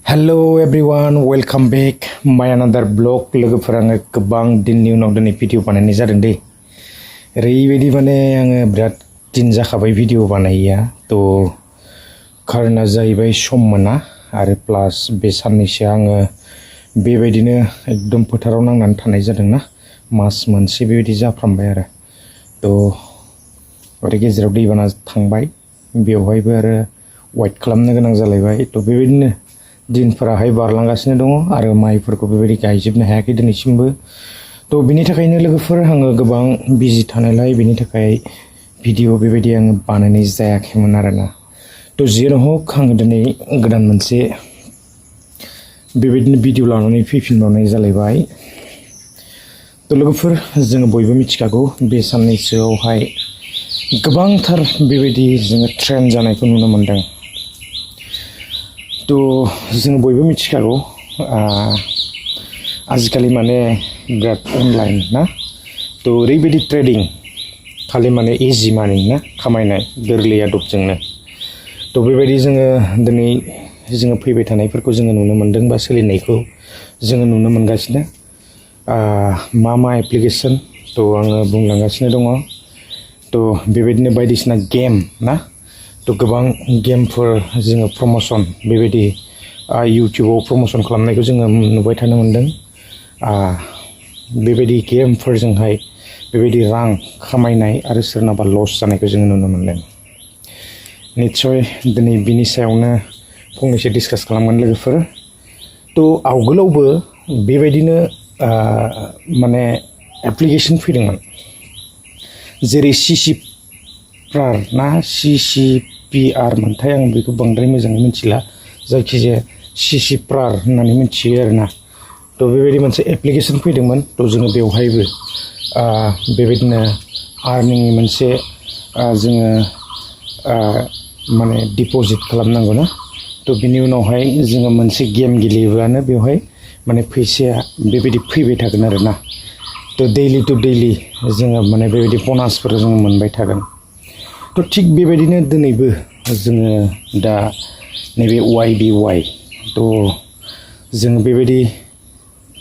Hello everyone, welcome back my another blog. लोगोफोर आङो गोबां दिननि उनाव दिनै भिडिअ बानायनाय जादों दे। ओरैबायदि माने आङो बिराद दिन जाखाबाय भिडिअ बानायैया थ' खारना जाहैबाय सम मोना आरो प्लास बे साननैसो आङो बेबायदिनो एकदम फोथाराव नांनानै थानाय जादोंना मास मोनसे बेबायदि जाफ्रामबाय आरो थ' ओरै गेजेराव दैबाना थांबाय बेवहायबो आरो वाइट खालामनो गोनां जालायबाय थ' बेबायदिनो दिनफोराहाय बारलांगासिनो दङ आरो माइफोरखौ बेबायदि गायजोबनो हायाखै दिनैसिमबो थ' बिनि थाखायनो लोगोफोर आङो गोबां बिजि थानायलाय बिनि थाखाय भिडिअ बेबायदि आङो बानायनाय जायाखैमोन आरोना थ' जेराव हक आङो दिनै गोदान मोनसे बेबायदिनो भिडिअ लानानै फैफिनबावनाय जालायबाय थ' लोगोफोर जोङो बयबो मिथिखागौ बे साननैसोआवहाय गोबांथार बेबायदि जोङो ट्रेन्ड जानायखौ नुनो मोनदों थ' जों बयबो मिथिखागौ आजिखालि माने बिराद अनलाइन ना थ' ओरैबायदि ट्रेडिं खालि माने इजि मानि ना खामायनाय गोरलै आदबजोंनो थ' बेबायदि जोङो दिनै जोङो फैबाय थानायफोरखौ जोङो नुनो मोनदों बा सोलिनायखौ जोङो नुनो मोनगासिनो मा एप्लिकेसन थ' आङो बुंलांगासिनो दङ थ' बेबायदिनो बायदिसिना गेम ना थ' गोबां गेमफोर जोङो प्रम'सन बेबायदि इउटिउबाव प्रम'सन खालामनायखौ जोङो नुबाय थानो मोनदों बेबायदि गेमफोरजोंहाय बेबायदि रां खामायनाय आरो सोरनाबा लस जानायखौ जोङो नुनो मोनदों निस्सय दिनै बिनि सायावनो फंनैसो डिसकास खालामगोन लोगोफोर थ' आवगोलावबो बेबायदिनो माने एप्लिकेसन फैदोंमोन जेरै CCPR मोनथाय आं बेखौ बांद्राय मोजाङै मिथिला जायखिजाया CCPR होननानै मिथियो आरोना थ' बेबायदि मोनसे एप्लिकेसन फैदोंमोन थ' जोङो बेवहायबो बेबायदिनो आर्निंनि मोनसे जोङो माने डिप'जिट खालामनांगौ ना थ' बिनि उनावहाय जोङो मोनसे गेम गेलेयोब्लानो बेवहाय माने फैसाया बेबायदि फैबाय थागोन आरोना थ' दैलि टु दैलि जोङो माने बेबायदि ब'नासफोर जोङो मोनबाय थागोन थ' थिग बेबायदिनो दिनैबो जोङो दा नैबे YBY थ' जोङो बेबायदि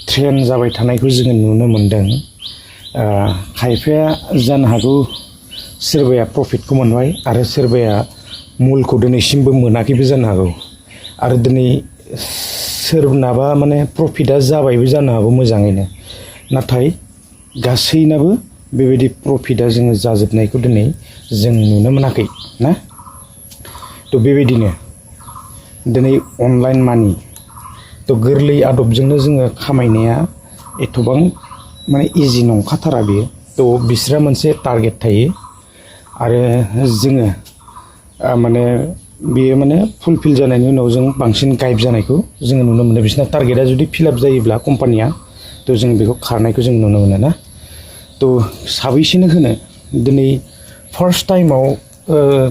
ट्रेन्ड जाबाय थानायखौ जोङो नुनो मोनदों खायफाया जानो हागौ सोरबाया प्रफिटखौ मोनबाय आरो सोरबाया मुलखौ दिनैसिमबो मोनाखैबो जानो हागौ आरो दिनै सोरनाबा माने प्रफिटआ जाबायबो जानो हागौ मोजाङैनो नाथाय गासैनाबो बेबायदि प्रफिटआ जोङो जाजोबनायखौ दिनै जों नुनो मोनाखै ना थ' बेबायदिनो दिनै अनलाइन मानि थ' गोरलै आदबजोंनो जोङो खामायनाया एथबां माने इजि नंखाथारा बेयो थ' बिस्रा मोनसे टारगेट थायो आरो जोङो माने बेयो माने फुलफिल जानायनि उनाव जों बांसिन गाइड जानायखौ जोङो नुनो मोनो बिसोरना टारगेटआ जुदि फिलआप जायोब्ला कम्पानिया थ' जों बेखौ खारनायखौ जों नुनो मोनो ना थ' साबैसेनो होनो दिनै फार्स्ट टाइमाव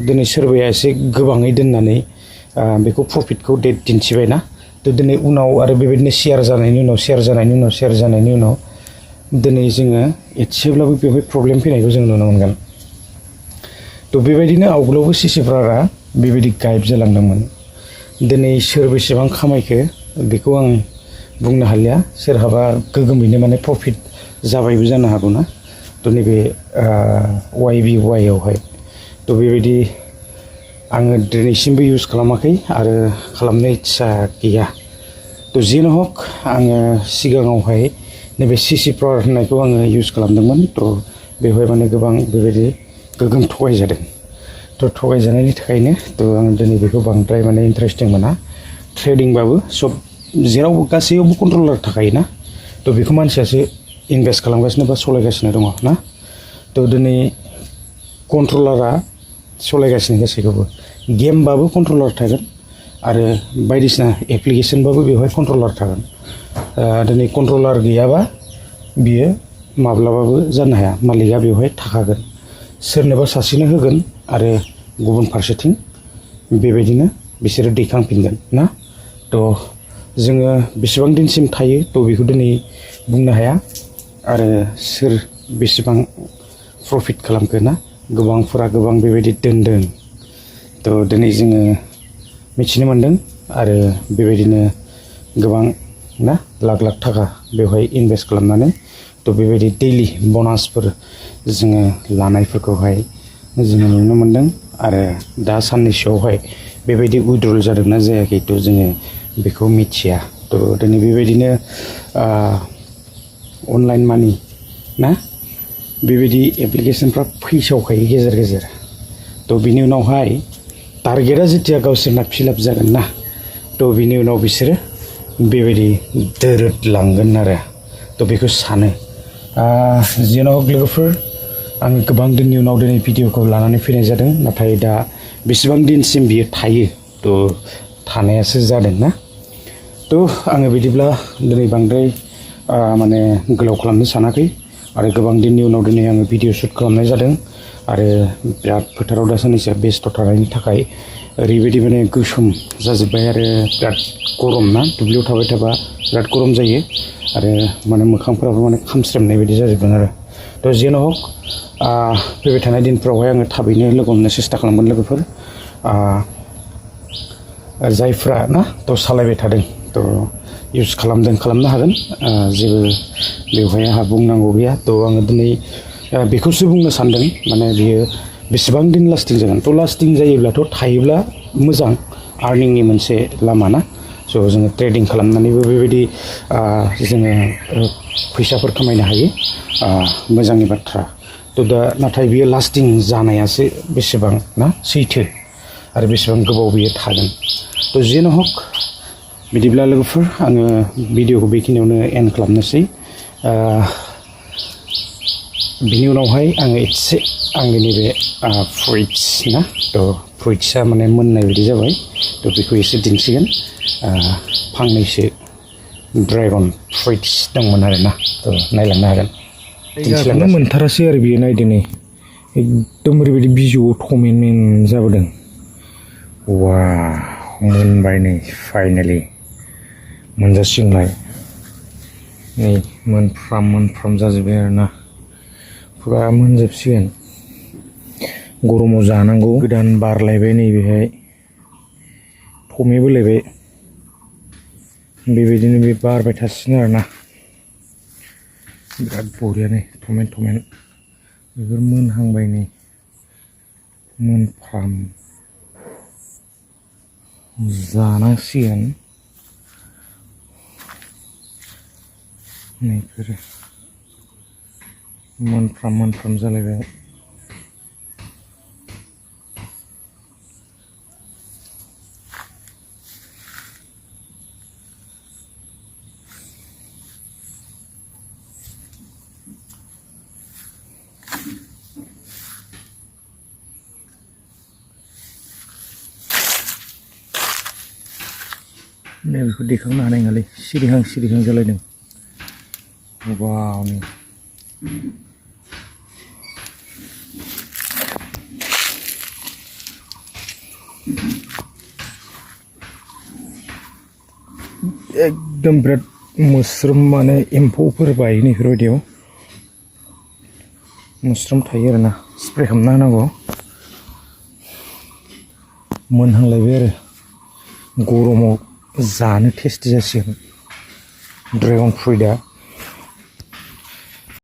दिनै सोरबाया एसे गोबाङै दोननानै बेखौ प्रफिटखौ दिन्थिबाय ना थ' दिनै उनाव आरो बेबायदिनो शेयार जानायनि उनाव दिनै जोङो एसेब्लाबो बेवहाय प्रब्लेम फैनायखौ जों नुनो मोनगोन थ' बेबायदिनो आवगोलावबो CCPRआ बेबायदि गाइड जालांदोंमोन दिनै सोर बेसेबां खामायखो बेखौ आं बुंनो हालिया सोरहाबा गोगोमैनो माने प्रफिट जाबायबो जानो हागौ ना थ' नैबे YBY आवहाय थ' बेबायदि आङो दिनैसिमबो इउज खालामाखै आरो खालामनो इच्छा गैया थ' जेन हक आङो सिगाङावहाय नैबे CCPR होननायखौ आङो इउज खालामदोंमोन थ' बेवहाय माने गोबां बेबायदि गोगोम थगायजादों थ' थगायजानायनि थाखायनो थ' आं दिनै बेखौ बांद्राय माने इन्टारेस्टिं मोना ट्रेडिंबाबो सब जेरावबो गासैयावबो कन्ट्रलार थाखायोना थ' बेखौ मानसियासो इनभेस्ट खालामगासिनो बा सालायगासिनो दङ ना थ' दिनै कन्ट्रलारा सालायगासिनो गासैखौबो गेमबाबो कन्ट्रलार थागोन आरो बायदिसिना एप्लिकेसनबाबो बेवहाय कन्ट्रलार थागोन दिनै कन्ट्रलार गैयाबा बियो माब्लाबाबो जानो हाया मालिकआ बेवहाय थाखागोन सोरनोबा सासेनो होगोन आरो गुबुन फारसेथिं बेबायदिनो बिसोरो दैखांफिनगोन ना थ' जोङो बेसेबां दिनसिम थायो थ' बेखौ दिनै बुंनो हाया आरो सोर बेसेबां प्रफिट खालामखो ना गोबांफोरा गोबां बेबायदि दोनदों थ' दिनै जोङो मिथिनो मोनदों आरो बेबायदिनो गोबां ना लाख लाख थाखा बेवहाय इनभेस्ट खालामनानै थ' बेबायदि डेइलि बनासफोर जोङो लानायफोरखौहाय जोङो नुनो मोनदों आरो दा साननैसोआवहाय बेबायदि उइड्रल जादोंना जायाखै थ' जोङो बेखौ मिथिया थ' दिनै बेबायदिनो अनलाइन मानि ना बेबायदि एप्लिकेसनफ्रा फैसावखायो गेजेर गेजेर थ' बिनि उनावहाय टारगेटआ जेथिया गावसोरना फिलाप जागोन ना थ' बिनि उनाव बिसोरो बेबायदि दोरोदलांगोन आरो थ' बेखौ सानो जेन' लोगोफोर आङो गोबां दिननि उनाव दिनै भिडिअखौ लानानै फैनाय जादों नाथाय दा बेसेबां दिनसिम बियो थायो थ' थानायासो जादों ना थ' आङो बिदिब्ला दिनै बांद्राय माने गोलाव खालामनो सानाखै आरो गोबां दिननि उनाव दिनै आङो भिडिअ शुट खालामनाय जादों आरो बिराद फोथाराव दा साननैसो बेस्थ' थानायनि थाखाय ओरैबायदि माने गोसोम जाजोब्बाय आरो बिराद गरम ना दुब्लियाव थाबाय थाबा बिराद गरम जायो आरो माने मोखांफोराबो माने खामस्रेमनाय बायदि जाजोबदों आरो थ' जेन' हक फैबाय थानाय दिनफ्रावहाय आङो थाबैनो लोगो हमनो सेस्था खालामगोन लोगोफोर जायफ्रा ना थ' सालायबाय थादों थ' इउज खालामनो हागोन जेबो बेवहाय आंहा बुंनांगौ गैया थ' आङो दिनै बेखौसो बुंनो सानदों माने बियो बेसेबां दिन लास्टिं जागोन थ' लास्टिं जायोब्लाथ' थायोब्ला मोजां आर्निंनि मोनसे लामा ना स' जोङो ट्रेडिं खालामनानैबो बेबायदि जोङो फैसाफोर खामायनो हायो मोजांनि बाथ्रा थ' दा नाथाय बियो लास्टिं जानायासो बेसेबां ना सैथो आरो बेसेबां गोबाव बियो थागोन थ' जेन' हक बिदिब्ला लोगोफोर आङो भिडिअखौ बेखिनियावनो एन्ड खालामनोसै बिनि उनावहाय आङो एसे आंनि नैबे फ्रुइट्स ना थ' फ्रुइट्सआ माने मोननाय बायदि जाबाय थ' बेखौ एसे दिन्थिगोन फांनैसो ड्रागन फ्रुइट्स दंमोन आरोना थ' नायलांनो हागोन दिन्थिलांनो मोनथारासै आरो बियो नायदो नै एकदम ओरैबायदि बिजौआव थमेन जाबोदों वा मोनबाय नै फाइनालि मोनजासिगोनलाय नै मोनफ्राम जाजोब्बाय आरोना फुरा मोनजोबसिगोन गरमाव जानांगौ गोदान बारलायबाय नैबेहाय थमेबोलायबाय बेबायदिनो बे बारबाय थासिगोन आरोना बिराद बरिया नै थमेन बेफोर मोनहांबाय नै मोनफ्राम जानांसिगोन नैफोरो मोनफ्राम जालायबाय नै बेखौ दैखांनो हानाय नङालै सिरिहां जालायदों वाव नै एकदम बिराद मोस्रोम माने एम्फौफोर बायो बेफोरबायदियाव मोस्रोम थायो आरोना स्प्रे खालामना होनांगौ मोनहांलायबाय आरो गरमाव जानो टेस्टि जासिगोन ड्रेगन फ्रुइटआ